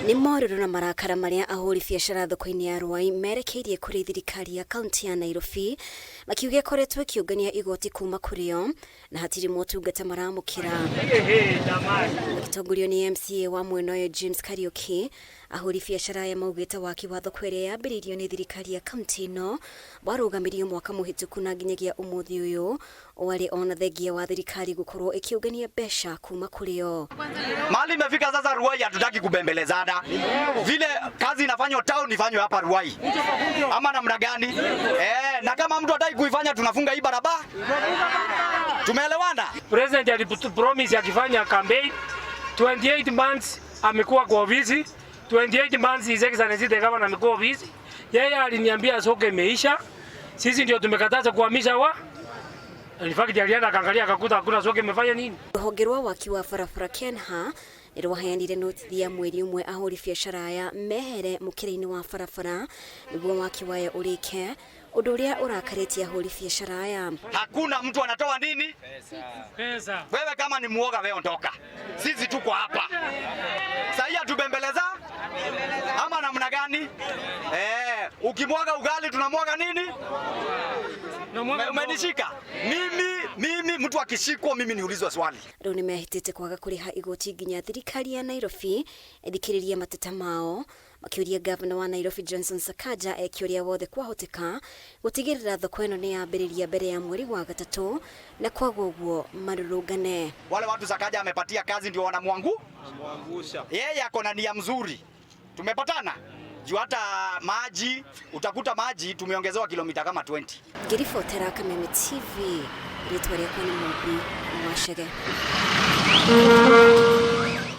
Nĩ morũrũ na marakara marĩa ahũri biacara thoko-inĩ ya Ruai merekeirie kũrĩ thirikari ya kaunti ya Nairobi makiuga ĩkoretwo ĩkĩũngania igoti kuma kũrĩ o na hatirĩ motungata maramũkĩra. Magĩtongorio nĩ MCA wa mwena ũyũ James Kariuki, ahũri biacara aya maugĩte waki wa thoko ĩrĩa yambĩrĩirio nĩ thirikari ya kaunti ĩno warũgamirio mwaka mũhĩtũku na nginyagia ũmũthĩ ũyũ Warĩ o na thengia wa thirikari gũkorwo ĩkĩũngania mbeca kuma kũrĩ o. Mahali imefika sasa Ruai hatutaki kubembelezana. Vile kazi inafanywa town ifanywe hapa Ruai. Ama namna gani? Eh, na kama mtu hataki kuifanya tunafunga hii barabara. Tumeelewana? President alipromise akifanya campaign 28 months amekuwa kwa ofisi, 28 months His Excellency the Governor amekuwa ofisi. Yeye aliniambia soko imeisha. Sisi ndio tumekataza kuhamisha wa In fact alienda akaangalia akakuta hakuna soko imefanya nini. Rũhonge rwa waki wa barabara KENHA nĩ rwaheanire notithi ya mweri ũmwe ahũri biacara aya mehere mũkĩra-inĩ wa barabara nĩguo waki wayo ũrĩke, ũndũ ũrĩa ũrakarĩtie ahũri biacara aya. Hakuna mtu anatoa nini? Pesa. Wewe kama ni muoga wewe ondoka. Sisi tuko hapa. Sasa hatubembeleza ama namna gani? Eh, ukimwaga ugali tunamwaga nini? Umenishika? Mimi mtu akishikwa mimi niulizwe swali. Rĩu nĩ mehĩtĩte kwaga kũrĩha igoti nginya thirikari ya Nairobi ĩthikĩrĩrie mateta mao makĩũria gavana wa Nairobi Johnson Sakaja eke ũrĩa wothe kwahoteka gũtigĩrĩra thoko ĩno nĩ yambĩrĩria mbere ya mweri wa gatatũ na kwaga ũguo marũrũngane. Wale watu Sakaja amepatia kazi ndio wanamwangu yeye ako na nia mzuri, tumepatana juu hata maji utakuta maji tumeongezewa kilomita kama 20. Ngĩribotera Kameme TV, rĩtwa rĩakwa nĩ Mũmbi Wacege.